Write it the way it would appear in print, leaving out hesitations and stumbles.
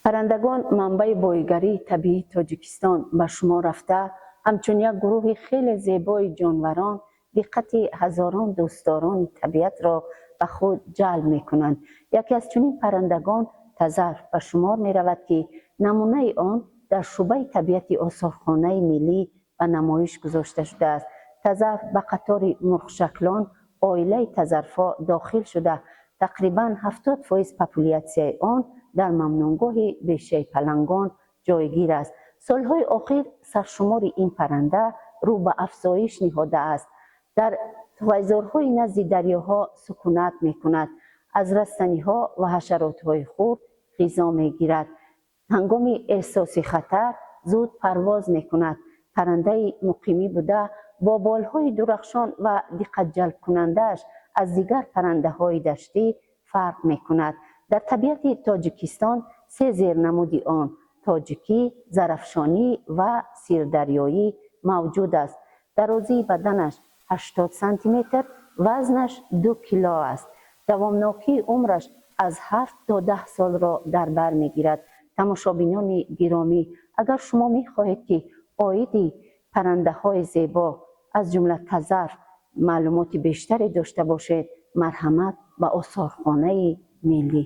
Паррандагон манбаи боигарии табиии Тоҷикистон ба шумор рафта, ҳамчун як гурӯҳи хеле зебои ҷонварон диққати ҳазорон дӯстдорони табиатро ба худ ҷалб мекунанд. Яке аз чунин паррандагон тазарф ба шумор меравад, ки намунаи он дар шӯъбаи табиати Осорхонаи миллӣ ба намоиш гузошта шудааст. Тазарф ба қатори мурғшаклон, оилаи тазарфҳо дохил шуда, тақрибан 70% популятсияи он дар мамнӯъгоҳи Бешаи Палангон ҷойгир аст. Солҳои охир саршумори ин парранда рӯ ба афзоиш ниҳодааст. Дар туғайзорҳои назди дарёҳо сукунат мекунад, аз растаниҳо ва ҳашаротҳои хурд ғизо мегирад. Ҳангоми эҳсоси хатар зуд парвоз мекунад. Паррандаи муқимӣ буда, бо болҳои дурахшон ва диққатҷалбкунандааш аз дигар паррандаҳои даштӣ фарқ мекунад. Дар табиати Тоҷикистон се зернамуди он: тоҷикӣ, зарафшонӣ ва сирдарёӣ мавҷуд аст. Дарозии баданаш 80 сантиметр, вазнаш 2 кило аст. Давомнокии умраш аз 7 то 10 солро дар бар мегирад. Тамошобинони гиромӣ, агар шумо мехоҳед, ки оиди паррандаҳои зебо, аз ҷумла тазарф, маълумоти бештаре дошта бошед, марҳамат ба Осорхонаи миллӣ.